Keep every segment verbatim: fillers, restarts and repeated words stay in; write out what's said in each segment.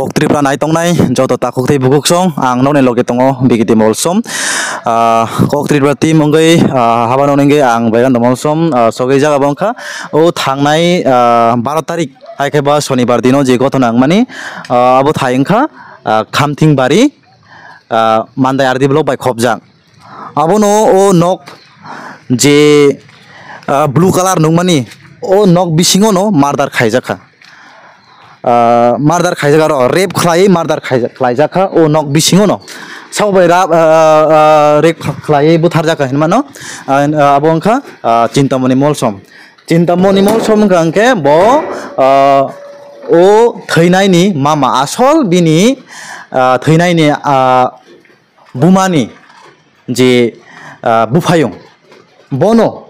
Kok Tripura nai tongnai joto takhuk tei bukhuk song, ang nokni loge tongo B K T Molsom. Ah, Kok Tripura team wngwi, ah, habano wngwi ang Bairando Molsom, ah, sogwi jaga bo wngkha. O thangnai, ah, baro tarik, hai khe ba Sonibar dino je gothona wngmani, ah, abo thai wngkha, ah, Khamthingbari, ah, Mandai R D block bai khopjak. Abono o nok je, ah, blue colour nukmani, o nok bisingono murder khaijakha. Ah, murder khaijak aro rape khlaiwi murder khaijak, khlaijakha o nok bisingono. Sabo bai rap, ah, ah, rape khlaiwi butharjakha hinmano, ah, ah, abo wngkha, ah, Chintamoni Molsom. Chintamoni Molsom wngkha hwnkhe bo, ah, o thwinaini mama, asol bini, ah, thwinaini, ah, bumani je, ah, buphayung, bono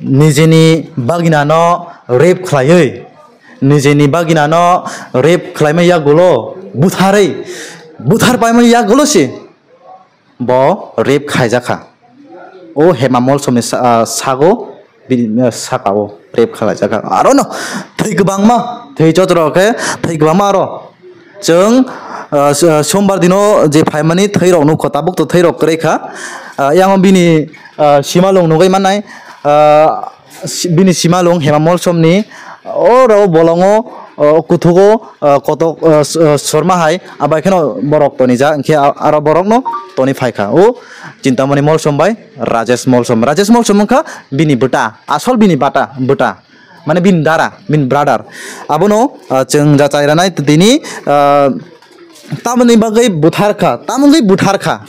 nijeni baginano rape khlaiwi, nijeni baginano rape khlaima yagulo butharwi, buthar paima yagulo se bo rape khaijakha. O Hema Molsomni sa-, ah, sago, bini, ah, sakao rape khlaijakha. Arono thwi kwbangma, thwi chotro khe thwi kwbangma aro. Chwng, ah, s-, ah, sombar dino je phaimani thwirok nukho, tabuk to thwirok kwrwi kha. Ah, yango bini, ah, simalung nugwi mannai, ah, si-, bini simalung Hema Molsomni oro bolongo, ah, kuthugo, ah, kotok, ah, s-, ah, sorma hai, abai kheno borok tonijak, hinkhe a-, aro borokno toni phaikha. O Chintamoni Molsom bai Rajesh Molsom. Rajesh Molsom wngkha bini bwta, asol bini bata, bwta. Mane bini dara, bini brother. Abono, ah, chwng jachai ranai tini, ah, tamoni bagwi butharkha, tamogwi butharkha.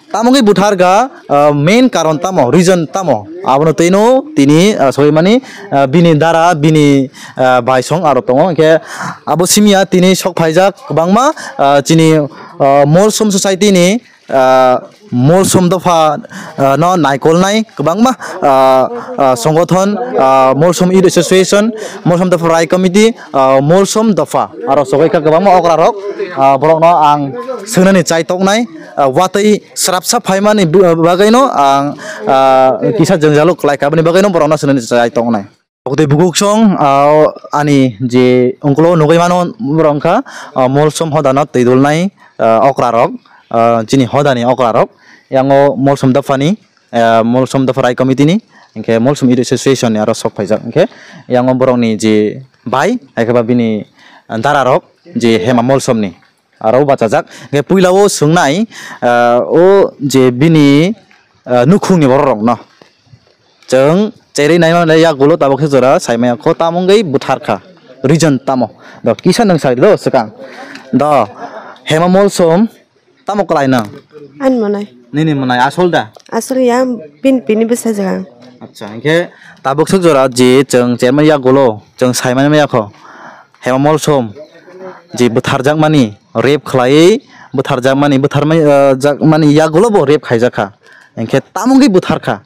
Tamogwi butharkha, ah, main karon tamo, reason tamo? Abono twino tini, ah, soi mani, ah, bini dara, bini, ah, baisong aro tongo. Hinkhe abo simiya tini sok phaijak kwbangma, ah, chini, ah, Molsom society ni, ah, Molsom dopha, ah, no naikolnai kwbangma, ah, ah, songothon, ah, Molsom Youth Association, Molsom dopha Rai Committee, ah, Molsom dopha aro sogwi kha kwbangma okra rok, ah, borokno ang swngnani chai toknai, ah, watwi srapsa phaimani bu-, bagwino ang, ah, kisa jwngjalo kwlai kha, aboni bagwino borokno swngnani chai toknai. Tei bukuksong, ah, ani je ungkulo nugwi mano borok wngkha, ah, Molsom hodano twi dulnai, ah, okra rok, ah, chini hodani okra rok, yango Molsom dophani, ah, Molsom dopha Rai Committee ni, hinkhe Molsom Youth Association ni aro sok phaijak, hinkhe yango borokni je bai, hai khe ba bini dara rok je Hema Molsom ni. Aro bachajak. Hinkhe puila o swngnai, ah, o je bini, ah, nukhungni borok rokno. Chwng cherwi naima le yagulo tabuk se jora saimaya kho tamo wngwi butharkha. Reason tamo? Do kisa nwng sai do swkang. Do Hema Molsom tamo kwlai nw? Ani mwnai. Nini mwnai asol da? Asol ya, bini bini bwsajak ang. Acha, hinkhe tabuk swk jora je chwng chermani yagulo chwng saimani maya kho. Hema Molsom je butharjakmani, rape khlaiwi butharjakmani, butharmai, ah, jakmani yagulo bo rape khaijakha. Hinkhe tamo wngwi butharkha?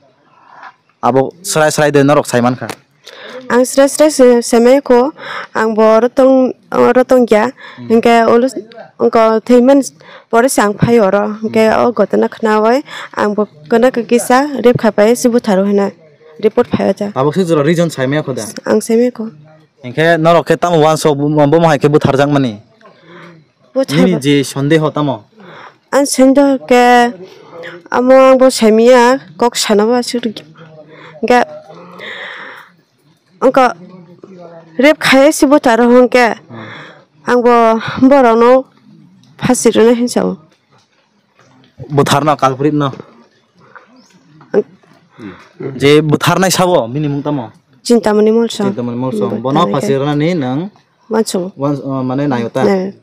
Abo srai srai de norok saimankha. Ang srai srai se, semai kho, ang bo oro tong, oro tongya. Hinkhe ulo, wngkha thwiman pore se ang phai oro. Hinkhe o gotona khnaui ang bo kwnak kisa rape khapai se butharo hwnwi report phai o ja. Tabuk se jora reason saimaya kho da? Ang semai kho. Hinkhe norok khe tamo uansuk bo, bo hai khe butharjakmani? Butharba- Nini je sondeho tamo? Ang sondeho khe amo ang bo saimanya kok sana bo aswk rwgya. Hinkhe wngkha rape khai se butharo hinkhe ang bo borokno phasi rwna hinsa o. Butharno, culprit no. Je butharnai sabo, bini mung tamo? Chintamoni Molsom. Chintamoni Molsom. Bono phasi rwnani nwng? Wansuk. Wan, uh, mane nayo ta? Nayo.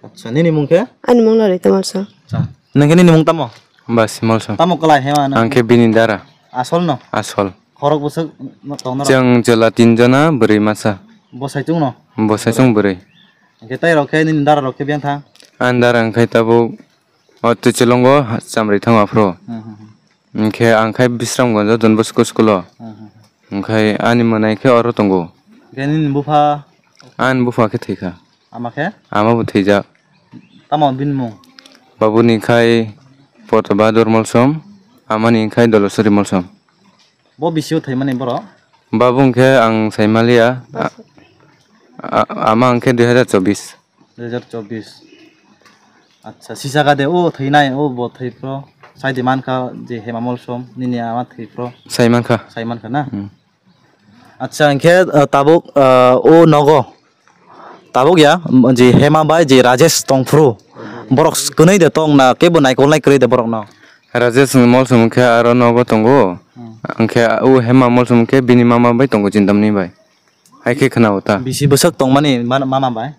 Acha, nini mung khe? Ani mung Lolita Molsom. Acha. Nwng khe nini mung tamo? Basi Molsom. Tamo kwlai he mano? Ang khe bini dara. Asol no? Asol. Khorok bwswk no tong norok? Chwng chwla tin jona, bwrwi masa. Bwsai chwng no? Bwsai chwng bwrwi. Hinkhe tei rok khe nini dara rok khe biyang thang? Ani dara wngkhe tabuk o Twicholongo chamrwi thango aphuru. Hmm, hmm, hmm. Hinkhe ang khai Bisramganjo Don Bosco school o. Hmm, hmm, hmm. Hinkhe ani mwnai khe oro tongo. Hinkhe nini bupha? Ani bupha khe thwikha. Ama khe? Ama bo thwijak. Tamo bini mung? Babuni khai Poto Bahadur Molsom, amani khai Dolosuri Molsom. Bo bisio thaimani borok? Babu hwnkhe ang saimaliya. A-, a-, ama hwnkhe dui hazar chobbish. Dui hajar chobbish. Acha, sisaka de, o thwinai, o bo thwi phro. Sai di mankha je Hema Molsom, nini ama thwi phro. Sai mankha. Sai mankha na? Hmm. Acha, hinkhe, uh, tabuk, uh, o nogo. Tabuk ya, je Hema bai je Rajesh tongphru. Borok kwnwi de tong na, kebo naikolnai kwrwi de borok no. Rajesh Molsom hinkhe aro nogo tongo. Hmm. Hinkhe o Hema Molsom hinkhe bini mama bai tongo Chintamani bai. Hai khe khna o ta. Bisi bwswk tongmani ma-, mama bai?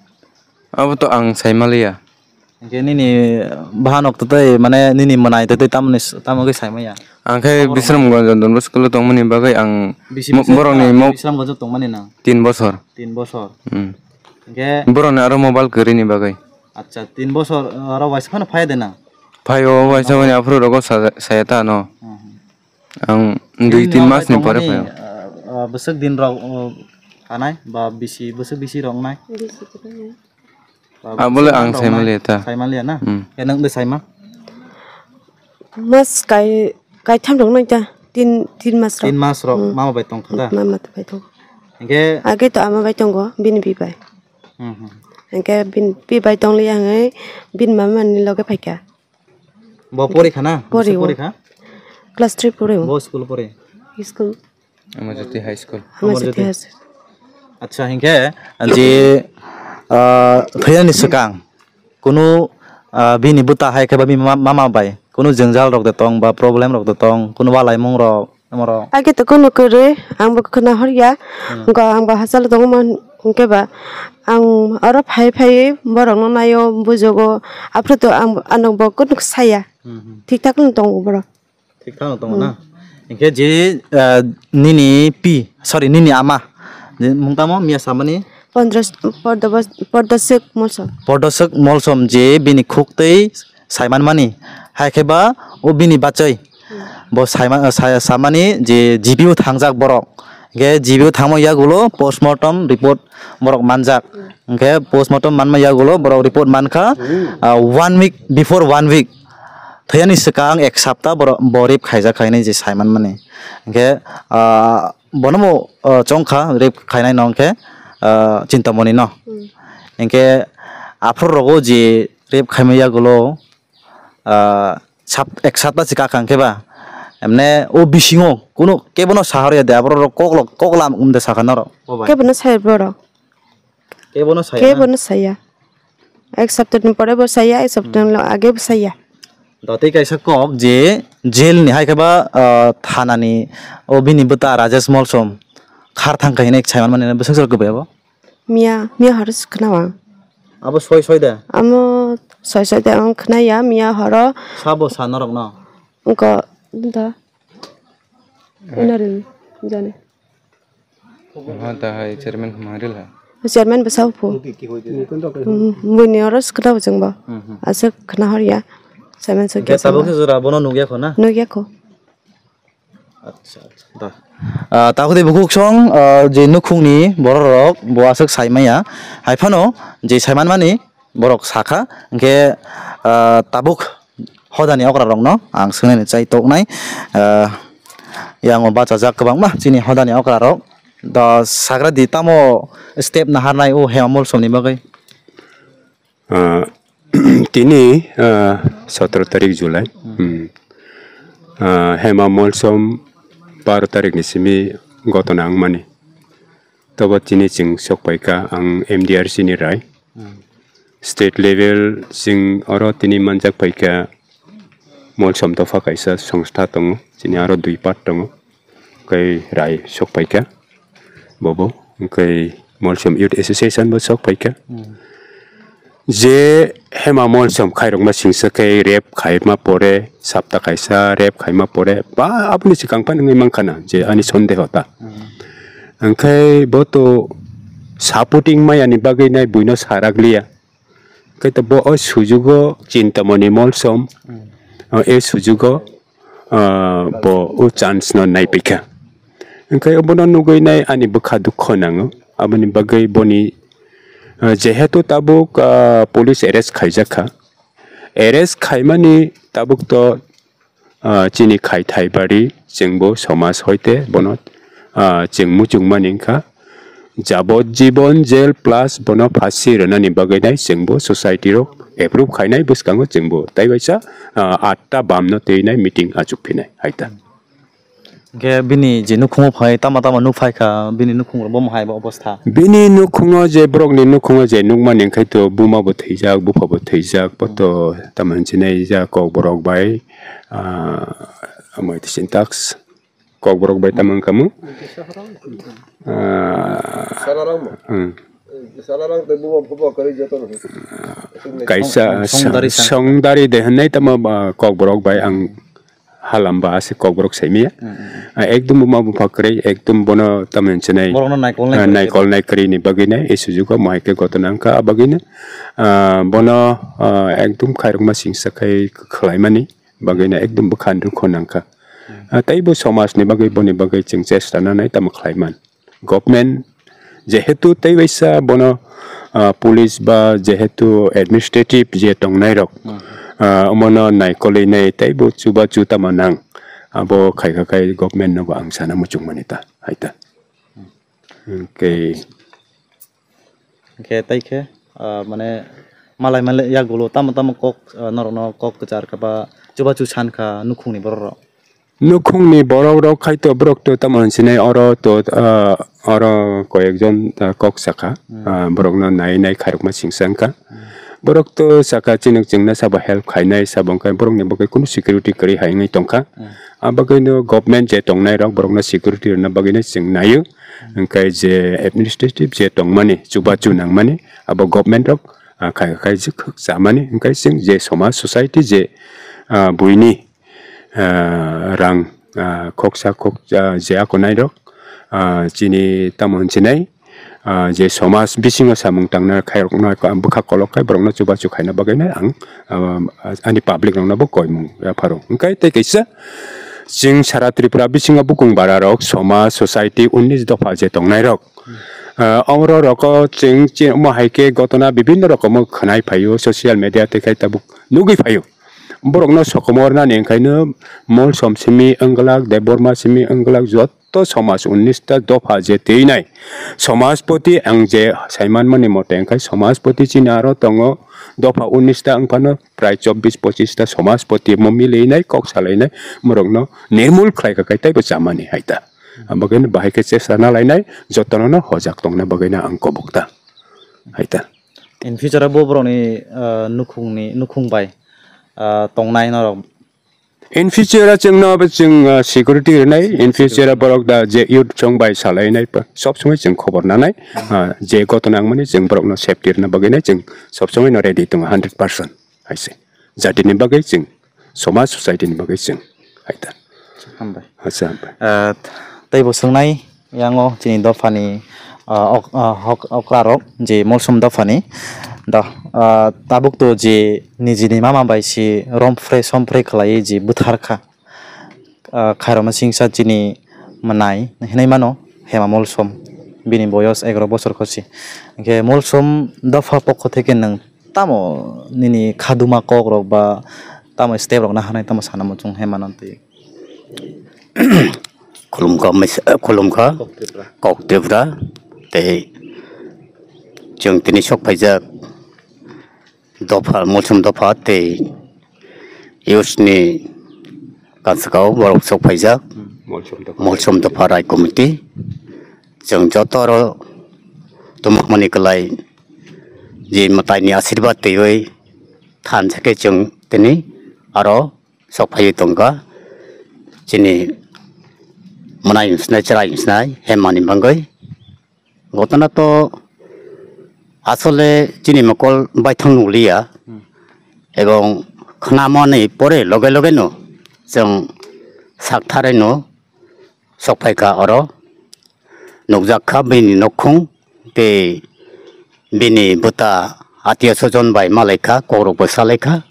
Abo to ang sai maliya. Hinkhe nini bahanok to tei mane nini mwnai to tei tamoni s-, tamo khe sai maya? Ang khe Bisramganj Don Bosco school o tongmani bagwi ang Bisi mo-, bwswk borokni mo- Bisramganj o tongmani nang? Tin bosor. Tin bosor. Hmm. Hinkhe borokni aro mobile kwrwini bagwi. Acha, tin bosor, uh, aro waisa phano phai de nang? Phai o, waisa mani aphuru rogo sa-, saya ta no. Hmm. Ang dui tin mas ni pore phaio. Ah, ah, bwswk din rok, oh, kanai ba bisi, bwswk bisi rok wngnai? Bisi kwrwi. Ba abole bwswk ang man rok sai wngnai? Maliya ta. Sai maliya na? Hmm. Khe nwng de sai ma? Mas kai, kaitham rok wngnai ta. Tin, tin mas rok. Tin mas rok. Hmm. Mama bai tong kha ta? Mama bai tong. Hinkhe age to ama bai tongo, bini bi bai. Hmm, hmm. Hinkhe bin, bi bai tong liya hwnwi bini mama ni loge phai kha. Bo pori kha na? Pori. Bwswk o. Pori kha? Class three pori o. Bo school pori? School. Amarjyoti High School. Amarjyoti Amarjyoti. High School. Acha, hinkhe je, ah, thwinani swkang kunu, ah, bini bwta hai khe ba bini ma-, mama bai kunu jwngjal rok de tong ba problem rok de tong, kunu walaimung rok? Amoro. Age to kunu kwrwi, ang bo khwna horya. Hmm. Wngkha ang bo hachalo tongmani hwnkhe ba, ang oro phai phaiwi borokno naio, bujogo, aphuru to ang, ano bo kunu saya. Hmm, hmm. Thik thak no tongo borok. Thik thak no tongo na? Hmm. Hinkhe je, eh, nini pi, sorry, nini ama, je mung tamo miya samani? Pondro, Pondro, Pondoswk Molsom. Pondoswk Molsom je bini khuk twi saimanmani, hai khe ba o bini bachai. Bo saima-, sa-, samani je G B o thangjak borok. Hinkhe G B o thangma yagulo postmortem report borok manjak. Hinkhe postmortem manma yagulo borok report mankha, ah, one week, before one week. Thwiyani swkang ek sapta borok bo rape khaijak khainai je saimanmani. Hinkhe, ah, bono bo, ah, chongkha rape khainai no hinkhe, ah, Chintamoni no. Hmm. Hinkhe aphuru rogo je rape khaima yagulo, ah, sap-, ek sapta se kaka hinkhe ba, emne o bisingo kunu kebono sahorya de, aborok koklo, koklam wngde sakha norok. O bai. Kebono saya borok. Kebono saya na? Kebono saya. Ek sapta ni pore bo saya, ek sapta ni age bo saya. Da tei kaisa kok je jail ni hai khe ba, ah, thana ni o bini bwta Rajesh Molsom khar thang kha hinwi saiman mani bwswk swk kwbai abo? Miya, miya horo se khna o ang. Abo soi soi da? Amo soi soi da ang khna ya, miya horo. Sabo sa norok no? Wngkha da. Ina ring jani. Oha da hai chairman mangril hai. Chairman bwsa uphu. Hmm, buini oro se khna o chwng bo. Hmm, hmm. Aswk khna hor ya. Chairman soi. Hwnkhe tabuk se jora bono nugya kho na? Nugya kho. Acha, acha, da. Ah, tabuk de bukhuk song, ah, je nukhungni borok rok bo aswk sai maya. Hai phano je sai man mani borok sakha, hinkhe, ah, tabuk hodani okra rokno ang swngnani chai toknai. Ah, yango bachajak kwbangma chini hodani okra rok. Da sagra di tamo step naharnai o Hema Molsomni bagwi. Ah, tini, ah, sotoro tarik July. Hmm. Ah, Hema Molsom baro tarik ni simi gotona wngmani. Tobo tini chwng sok paikha ang M D R C ni rai. Hmm. State level chwng oro tini manjak paikha Molsom dopha kaisa songstha tongo. Chini aro dui part tongo. Kai rai sok paikha. Bobo, kai Molsom Youth Association bo sok paikha. Hmm. Je Hema Molsom khairokma singsa khe rape khaima pore, sapta kaisa rape khaima pore, ba aboni swkang phano wngwi mankha na je ani sondeho ta. Hmm. Angkhai bo to supporting maya ni bagwi nai buino sarak liya. Kaitor bo o sujugo Chintamoni Molsom, hmm, o e sujugo, ah, bo o chance no naipaikha. Angkhai obono nugwi nai ani bwkha dukho nango. Aboni bagwi boni, ah, jehetu tabuk, ah, police arrest khaijakha. Arrest khaimani tabuk to, ah, chini khai thai bari chwngbo somaj hoite bono, ah, chwng muchungmani wngkha. Jabot jibon jail plus bono phasi rwnani bagwi nai chwngbo society rok approve khainai bwskango chwngbo tai waisa, ah, atta bamno twi nai meeting achuk phinai hai ta. Hwnkhe bini je nukhungo phai tama tama nuk phai kha, bini nukhung rok bo hai ba obostha. Bini nukhungo je borokni nukhungo je nukmani hwnkhe to buma bo thwijak, bupha bo thwijak, poto tamo hinwi sinai jak kokborok bai, ah, amai twi syntax. Kokborok bai tamo wngkha mo? Ah, Salarang mo? Hmm. Salarang tei bubo phubo kwrwi joto no. Kaisa Song-, songdari sa- songdari de hwnwi tamo ba kokborok bai ang halamba ase kokborok saimaya. Hmm, hmm, hmm. Ah, ekdom buma bupha kwrwi, ekdom bono tamo hinwi sinai, Borokno naikol nai ah, kwrwi naikol nai kwrwi ni bagwi nai, e sujugo mohai khe gotona wngkha, ah, bagwi no, ah, bono, ah, ekdom khairokma singsa khai khlaimani. Bagwi no ekdom bwkha ni rwkho nangkha. Hmm. Ah, tei bo somaj ni bagwi, boni bagwi chwng chesta nanai tamo khlai man. Government jehetu tei waisa bono, ah, police ba jehetu administrative je tongnai rok, Hmm. ah, omono naikolwi nai tei bo chubachu tamo nang. Abo khaikha khai government no bo ang sana muchung mani ta, hai ta. Hwnkhe Hwnkhe tei khe, ah, mane malai malai yagulo tamo tamo kok, ah, norokno kok kwchar kha ba chubachu san kha nukhungni borok rok. Nukhungni borok rok khai to borok to tamo hinsinai oro to, ah, oro koyekjon, ah, kok sakha, Hmm. ah, borokno nai nai khairokma singsa wngkha. Hmm. Borok to saka chinok chwngno sabo help khainai sabo wngkha borokni bagwi kunu security kwrwi hai wngwi tongkha. Hmm. Ah, bagwino government je tongnai rok borokno security rwna bagwino chwng naio. Hwnkhe je administrative je tongmani, chubachu nangmani, abo government rok, ah, khai, khai je khuk chamani, hwnkhe chwng je somaj society je, ah, buini, ah, rang, ah, khoksa khok, ah, je akonai rok, ah, chini tamo hinsinai, ah, je somaj bisingo samung tangna khairokno bwkha kolok khai borokno chubachu khaina bagwino ang, ah, ani public rokno bo koimung yapharo. Hwnkhe tei kaisa Chwng sara Tripura bisingo bukung bara rok, somaj, society, unnish dopha je tongnai rok. Ah, oro roko chwng chi-, omo hai khe gotona bibinno rokomo khwnai phaio, social media tei khai tabuk nugwi phaio. Borokno sokomornani wngkhaino Molsom simi wngwlak, Debbarma simi wngwlak, jotto somaj unnish ta dopha je twinai. Somajpoti ang je saimanmani mote wngkha, somajpoti chini aro tongo dopha unnish ta wngphano, prai chobbish pochish ta somajpoti mo milinai kok salainai morokno nirmul khlai kha khai teibo chamani hai ta. Abagwino bahai khe chesta na lainai jotono no hojak tongna bagwino ang kobok ta hai ta. In future o bo borokni, ah, nukhungni, nukhung bai, ah, tongnai norok. In future o chwngno bo chwng, ah, security rwnai, in future o borok da je youth song bai salainai pa sob somoi chwng khobor nanai, ah, je gotona wngmani chwng borokno safety rwna bagwino chwng sob somoi no ready tongo hundred percent. Hai se. Jatini bagwi chwng, somaj society ni bagwi chwng. Hai ta. Hambai. Acha, hambai. Ah, tei bo swngnai yango chini dophani, ah, ok-, ah, hok-, okra rok je Molsom dophani. Da, ah, tabuk to je nijini mama bai si romphre somphre khlai je bwthar kha. Ah, khairokma singsa chini mwnai hinwi mano Hema Molsom, bini boyos egaroh bosor khosi. Hwnkhe Molsom dopha pokho theke nwng tamo nini khaduma kok rok ba tamo step rok naharnai tamo sana muchung Hema no twi? Khulumkha, khulumkha Kok Tripura. Kok Tripura tei chwng tini sok phaijak. Dopha, Molsom dopha tei youthni kanskao borok sok phaijak. Molsom dopha. Molsom dopha Rai Committee. Chwng joto oro tumukmani kwlai je mwtaini asirwad twiwi thansa khe chwng tini aro sok phaiwi tongkha. Chini mwnai wngsinai chwrai wngsinai hemmani bagwi. Gotona to asole chini mokol baithang nukliya. Hmm. Ebong khnamani pore loge loge no chwng saktharwi no sok phaikha oro. Nukjak kha bini nokhung tei bini bwta atio sojon bai malaikha, kokrokbo salaikha.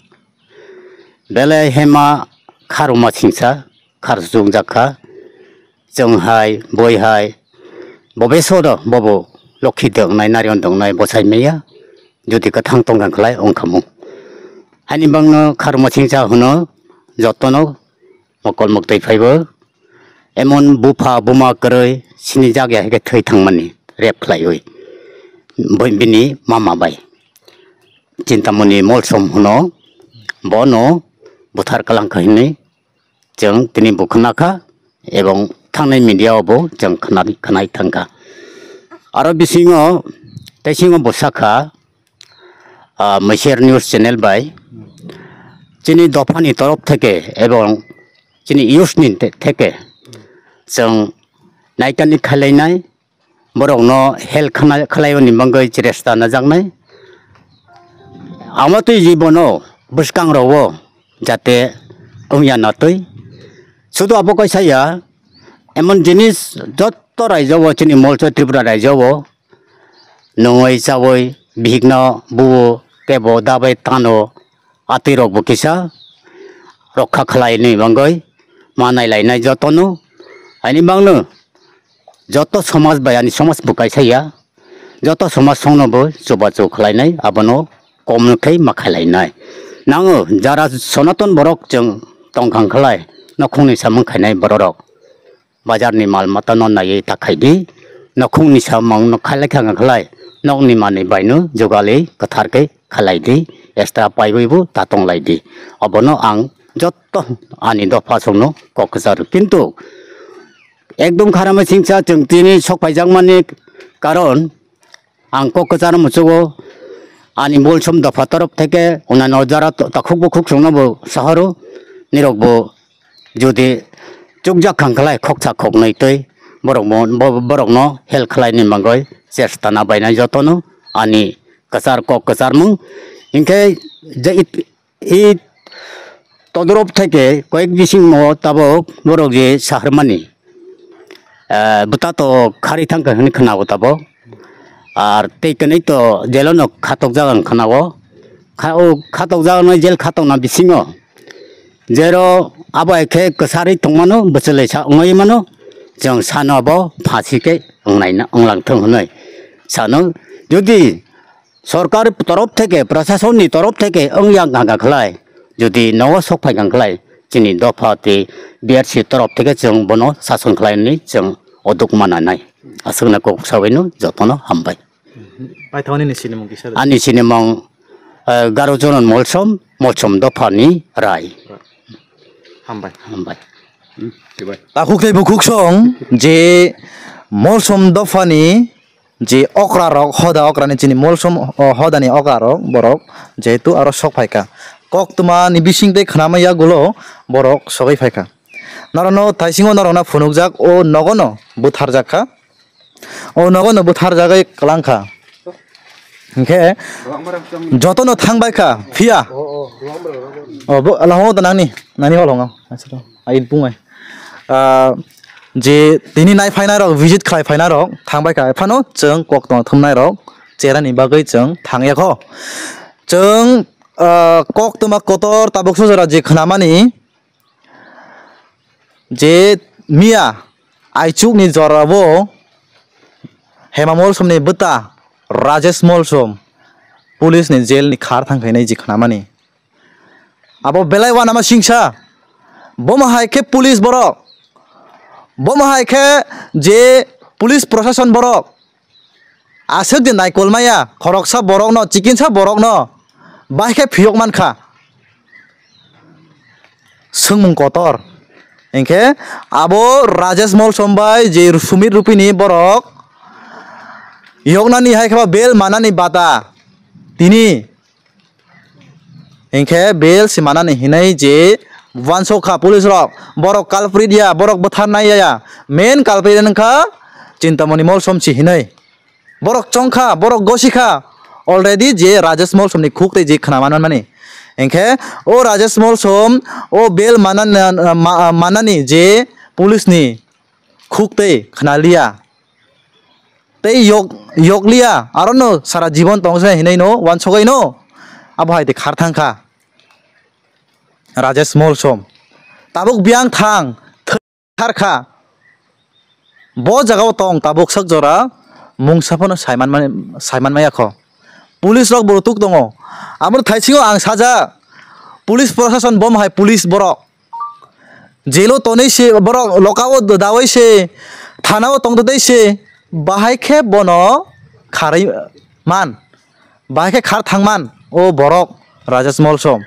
Belai hema kharuma singsa khar chungjak kha. Chwng hai, boi hai, bobe sodo, bobo lokhi dongnai, narion dongnai, bosai maya, jodi kwthang tongkha khlai wngkha mung. Haini bangno kharuma singsa hwno, jotono mokol moktwi phaibo. Emon bupha buma kwrwi sinijak ya hai khe thwi thangmani. rape khlaiwi bini mama bai Chintamoni Molsom hwno, bono buthar kwlangkha hinwi chwng tini bo khwnakha, ebong thangnai media o bo chwng khwnai, khwnai thangkha. Aro bisingo teisingo bo sakha, ah, Maiser News Channel bai chini dophani torof theke ebong chini youth ni te-, theke chwng naikani khailainai, borokno help khna-, khlaiyoni bagwi chesta najaknai. Amo twi jibono bwskangrogo jate wngya natwi. Sudu abo kaisa ya, emon jinis jotto raijao chini molso Tripura raijao nungwi chawi bihikno buo kebo dabai tano atwi rokbo kisa rokha khlaini bagwi ma nailainai jotono. Ani bagno joto somaj bai ani somaj bo kaisa ya, joto somaj songno bo chubachu khlainai, abono kom khe ma khlainai. Nango jara sonaton borok chwng tongkhang khlai, nokhungni samung khainai bororok. Bazarni mal matano naiwi ta khaidi, nokhungni samungno khailai kha khlai, nokni manwi baino jugali kwthar khe khalai di, extra paiwi bo ta tong lai di. Obono ang jotto ani dopha songno kok kwcharo. Kintu ekdom kharama singsa chwng tini sok phaijakmani karon ang kok kwcharo muchugo ani Molsom dopha torof theke onano jara to-, takhuk bukhuk songno bo sahoro nirok bo jodi chukjak khang khlai khoksa khoknwi twi borok mo-, bo-, borokno help khlaini bagwi chesta na bainai jotono ani kwchar kok kwcharmung. Hinkhe je it-, i todorop theke koyek bisingmo tabok borok je saharmani, eh, bwta to khari thangkha hwnwi khwnao tabok. Ar tei kwnwi to jelo no khatokjak ang khwnao. Kha-, o khatokjak no jel khatokna bisingo jero abo hai khe kwsarwi tongmano, bwchwlwi sa wngwi mano, chwng sano abo phasi khe wngnai na, wnglang thung hwnwi sano. Jodi sorkar torof theke, prasasonni torof theke wngya wngkha khlai, jodi nogo sok phai kha khlai, chini dopha tei B R C torof theke chwng bono sason khlai hwnwi chwng oduk mananai. Aswkno kok sabaino jotono hambai. Paithakni ni sinimung kisa de. Ani sinimung, eh, Garo Jonon Molsom, Molsom dophani Rai. Hambai. Hambai. Takhuk tei bukhuk song je Molsom dophani je okra rok, hoda okrani chini Molsom, o, hodani okra rok borok jehetu aro sok phaikha. Koktwma ni bising tei khwnama yagulo borok sogwi phaikha. Norokno thaisingo norokno phunukjak o nogono butharjak kha. O nogo no butharjagwi kwlangkha. Hinkhe jotono thangbai kha, phiya. O, bo, lahongo to nangni, nani holongo. Acha to, ai bungai. Ah, je tini nai phainai rok, visit khlai phainai rok, thangbai kha. Ephano chwng koktwma thumnai rok, cherani bagwi chwng thangya kho. Chwng, ah, koktwma kotor tabuk sujora je khnamani, je miya aichukni jorao Hema Molsomni bwta Rajesh Molsom police ni jail ni khar thang khainai je khnamani. Abo belai uanama singsa. Bomo hai khe police borok. Bomo hai khe je police proshashan borok. Aswk de naikol maya, khoroksa borokno, chikinsa borokno, bahai khe phiyok mankha. Swngmung kotor. Hinkhe abo Rajesh Molsom bai je Sumit Rupini borok yoknani hai khe ba bail manani bata tini. Hinkhe bail si manani hinwi je uansuk kha police rok, borok culprit ya, borok bwthar nai ya, main culprit wngkha Chintamoni Molsom si hinwi. Borok chongkha, borok gosikha, already je Rajesh Molsomni khuk tei je khna manmani. Hinkhe o Rajesh Molsom o bail manan-, ma-, manani je police ni khuk tei khna liya. Tei yok, yok liya, arono sara jibon tong se hinwi no, uansugwi no, abo hai de khar thang kha. Rajesh Molsom. Tabuk biyang thang, thar kha. Bo jaga o tong tabuk sak jora, mungsa phano saiman mani, saiman maya kho. Police rok bo tuk tongo. Amo thaisingo ang saja, police proshashan bom hai police borok. Jail o tonwi se borok, loka o dawai se, thana o tong dodai se. Bahai khe bono kharwi man, bahai khe khar thangman o borok Rajesh Molsom.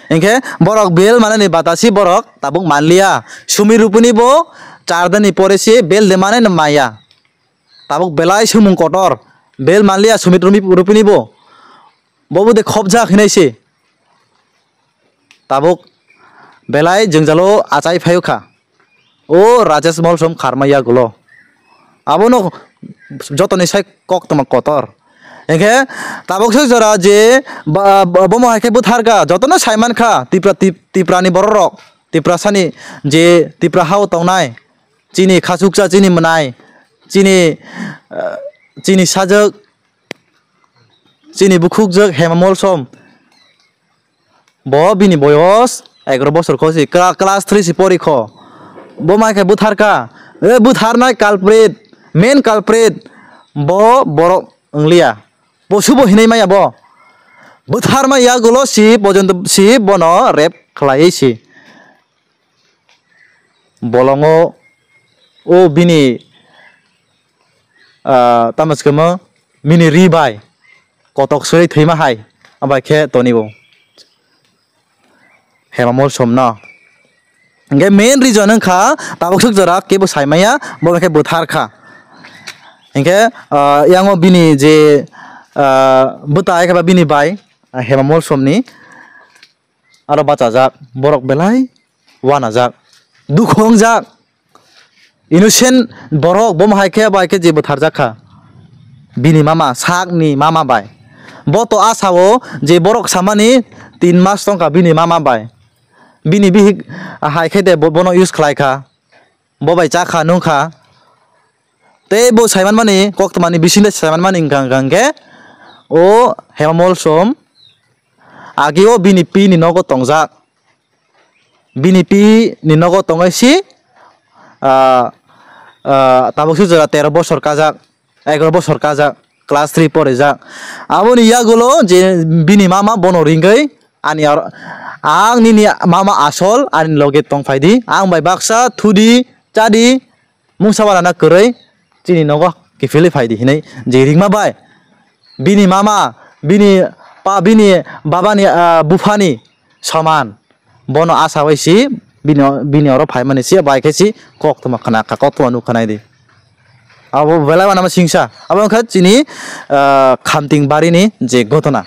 Hinkhe borok bel manani batasi borok tabuk manliya. Sumit Rupini bo char dini pore se bel de mane maya. Tabuk belai sumung kotor, bel manliya Sumit Rumi-, Rupini bo. Bobo de khopjak hinai se. Tabuk belai jwngjalo achai phaio kha. O Rajesh Molsom kharmai yagulo. Abono jotoni sai koktwma kotor. Hinkhe tabuk se jora je ba, ba, bomo hai khe bwtharkha, jotono saimankha Tipra, Tip-, Tiprani bororok, Tiprasani je Tipra hao tongnai, chini khachuksa, chini mwnai, chini, ah, chini sajwk, chini bukhukjwk Hema Molsom. Bo bini boyos egaroh bosor kho si, kla-, class three si pori kho. Bo mai khe bwtharkha. E bwtharnai culprit, main culprit bo borok wngliya. Posu bo hinai maya bo. Bwtharma yagulo si pojonto si bono rape khlaiwi si. Bolongo o bini, ah, tamo se kemo bini ri bai kotok soi thwima hai abai khe tonibo Hema Molsom no. Hinkhe main reason wngkha tabuk swk jora kebo saimaya, bo khe bwthar kha. Hinkhe, ah, yango bini je, ah, bwtai khe ba bini bai, ah, Hema Molsom ni aro bachajak, borok belai wanajak, dukhu wngjak. Innocent borok, bo hai khe, bo hai khe je bwtharjak kha. Bini mama, sakni mama bai. Bo to asao je borok samani tin mas tongkha bini mama bai. Bini bihik hai khe de bo-, bono use khlai kha. Bo bai cha kha, nung kha. Tei bo saimanmani, koktwmani bisingtwi saimanmani wngkha, wngkha hwnkhe, o Hema Molsom agi o bini pi ni nogo tongjak. Bini pi ni nogo tongwi si, ah, ah, tabuk si jora tero bosor kajak, egaroh bosor kajak, class three porijak. Aboni yagulo je bini mama bono ringwi ani ar-, ang nini mama asol ani loge tongphaidi, ang bai baksa thudi, chadi, mungsa walana kwrwi chini nogo kiphilwi phaidi hinwi je ringma bai. Bini mama, bini pa, bini babani, ah, buphani soman. Bono acha bai si bini, bini oro phaimani si bai khe si koktwma khna kha, koktwma nuk kha nai di. Abo belai wanama singsa. Abo wngkha chini, ah, Khamting barini je gotona.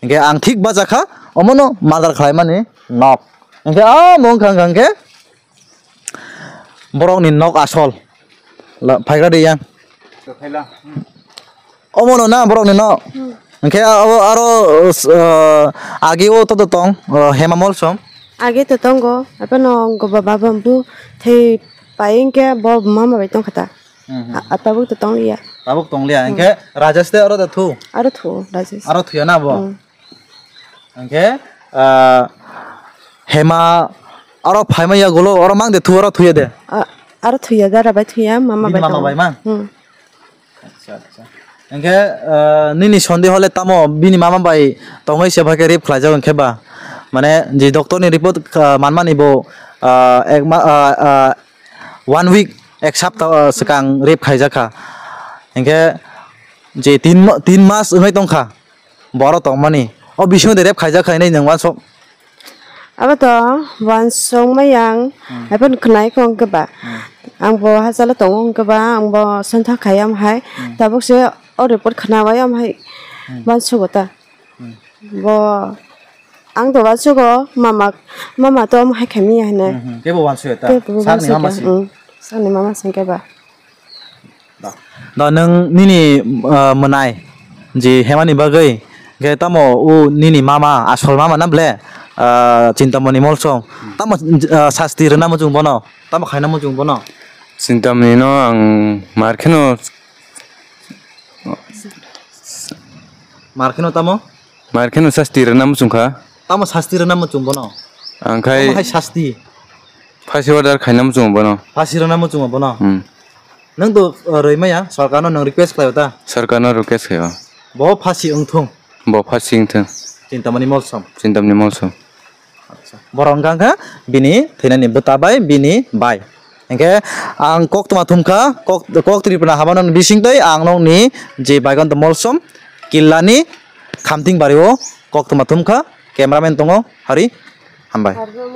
Hinkhe ang thik bacha kha, omono murder khlaimani nok. Hinkhe amo wngkha, wngkha hinkhe borokni nok asol. La, phaigra de yang. Omono na borokni nok. Hmm. Hinkhe abo aro, uh, agi o to tong, uh, Hema Molsom. Agi to tongo, abono go baba bambu thei pai hinkhe bo mama bai tongkha ta. Hmm, hmm. A-, atabuk to tongliya. Tabuk tongliya. Hmm. Hinkhe Rajesh te aro da thu? Aro thu, Rajesh. Aro thuya na bo? Hmm. Hinkhe, ah, Hema aro phaima yagulo, oro mang de thu, oro thuya de? A-, aro thuya, dara bai thuya, mama bai tongo. Bini mama bai mang? Hmm. Acha, acha. Hinkhe, ah, nini sonde hole tamo bini mama bai tongwi se bai khe rape khlaijak hinkhe ba? Mane je doctor ni report, ah, manmani bo, ah, ek ma-, ah, ah, one week, ek sapta, ah, swkang rape khaijak kha. Hinkhe je tin ma-, tin mas wngwi tongkha. Bo aro tongmani. O bisingo de rape khaijak kha hinwi nwng uansuk. Abo to uansuk maya ang, hmm, haikhe khwnai kho hwnkhe ba. Hmm. Ang bo hachalo tongo hwnkhe ba, ang bo santha khai am hai. Hmm. Tabuk se o report khna bai am hai. Hmm. Uansugo ta. Hmm. Bo ang to uansugo mama, mama to am hai khaimya hinwi. Hmm, hmm. Kebo uansugo ta? Kebo sakni uansugo mama ta, si. Hmm. Sakni mama singkhe ba. Da, da nwng nini, ah, mwnai je Hemani bagwi, khe tamo o nini mama, asol mama na ble, ah, Chintamoni Molsom, tamo, ah, sasti rwna muchung bono, tamo khaina muchung bono? Chintamoni no ang mar kheno. Mar kheno tamo? Mar kheno sasti rwna muchung kha. Tamo sasti rwna muchung bono? Ang khai tamo hai sasti? Phasi order khaina muchungo bono. Phasi rwna muchungo bono? Hmm. Nwng to, uh, rwi maya, sorkarno nwng request khlaio ta? Sorkarno request khlaio. Bo phasi wngthung. Bo phasi wngthung. Chintamani Molsom. Chintamani Molsom. Acha. Borok wngkha kha bini thwinani bwta bai bini bai. Hingke ang koktwma thumkha, kok, kok Tripura habano bising tei ang nokni je Baiganta Molsom killani khamting bario koktwma thumkha, cameraman tongo hari, hambai.